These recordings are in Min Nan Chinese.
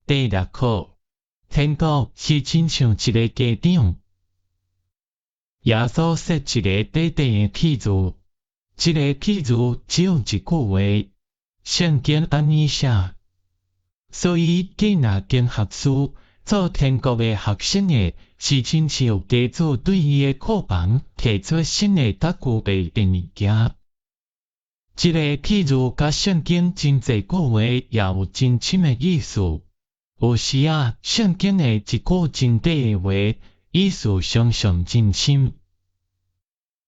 第六課，天國是親像一个家長。耶穌設一个短短的譬喻，這个譬喻只有一句話，聖經按呢寫。所以，囝若經學士做天國的學生的，是親像家主對伊的庫房提出新的佮舊備的物件。這个譬喻佮聖經真濟句話也有真深的意思。有時仔，聖經的一句真短的話，意思常常真深。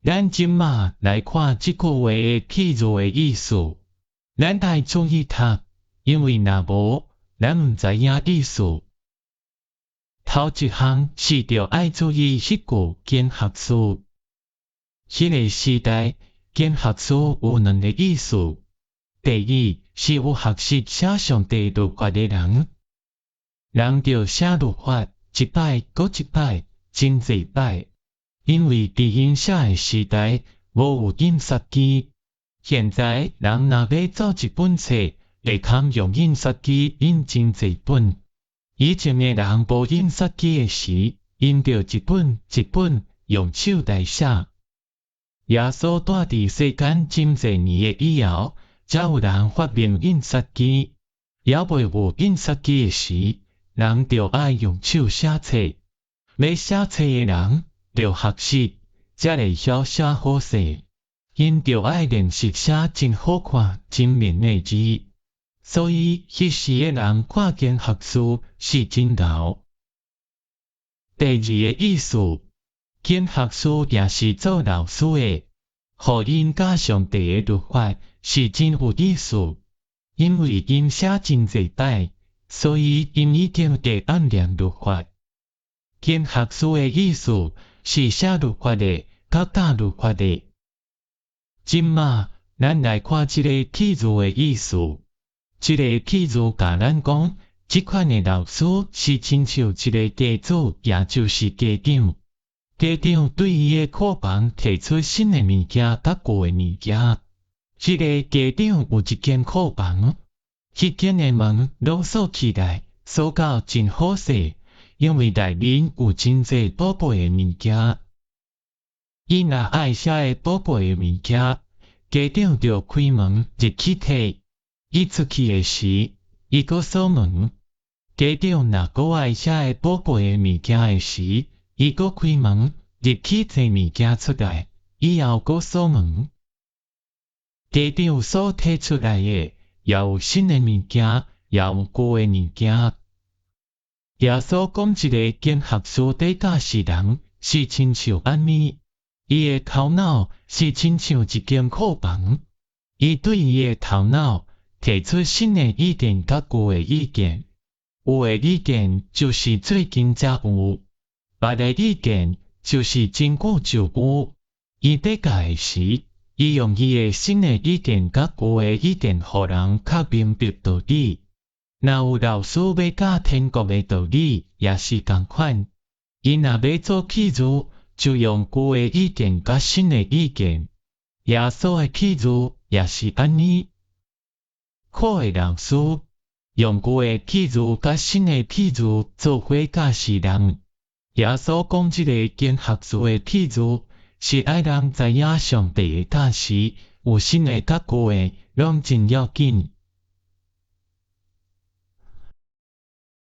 咱這馬來看這句話的譬喻的意思，咱愛注意讀，因為若無，咱毋知影意思。頭一項是著愛注意彼句經學士。彼个時代，經學士有兩個意思。第一是有學習寫上帝律法的人，人著寫律法一擺閣一擺，真濟擺。因為佇𪜶寫的時代無有印刷機，現在人若欲做一本冊，會通用印刷機印真濟本。以前的人無印刷機的時，𪜶著一本一本用手來寫。耶穌蹛佇世間真濟年的以後，才有人發明印刷機。猶未有印刷機的時，人著愛用手寫冊。欲寫冊的人，著學習，才會曉寫好勢。𪜶著愛練習寫真好看、真明的字。所以，彼時的人看經學士是真𠢕。第二个意思，經學士也是做老師的，予𪜶教上帝的律法是真有意思。因為𪜶寫真濟擺，所以𪜶已經會按念律法。經學士的意思是寫律法的，佮教律法的。這馬，咱來看這個譬喻的意思。這个譬喻共咱講，這款的老師是親像一个家主，也就是家長。家長對伊的庫房提出新的物件佮舊的物件。這个家長有一間庫房，彼間的門攏鎖起來，鎖到真好勢，因為內面有真濟寶貝的物件。伊若愛啥个寶貝的物件，家長就開門入去提。伊出去的時，伊閣鎖門。家長若閣愛啥个寶貝的物件的時，伊閣開門入去提物件出來，以後閣鎖門。家長所提出來的，也有新的物件，也有舊的物件。耶穌講這个經學士佇教示人，是親像按呢？伊的頭腦是親像一間庫房，伊對伊的頭腦提出新的意見佮舊的意見。有的意見就是最近才有，別的意見就是真久就有。伊佇教的時，伊用伊的新的意見佮舊的意見，予人較明白道理。若有老師欲教天國的道理，也是仝款。伊若欲做譬喻，就用舊的意見佮新的意見。耶穌的譬喻也是按呢。好的老師用舊的譬喻佮新的譬喻做伙教示人。耶穌講這个經學士的譬喻，是愛人知影上帝的教示有新的佮舊的，攏真要緊。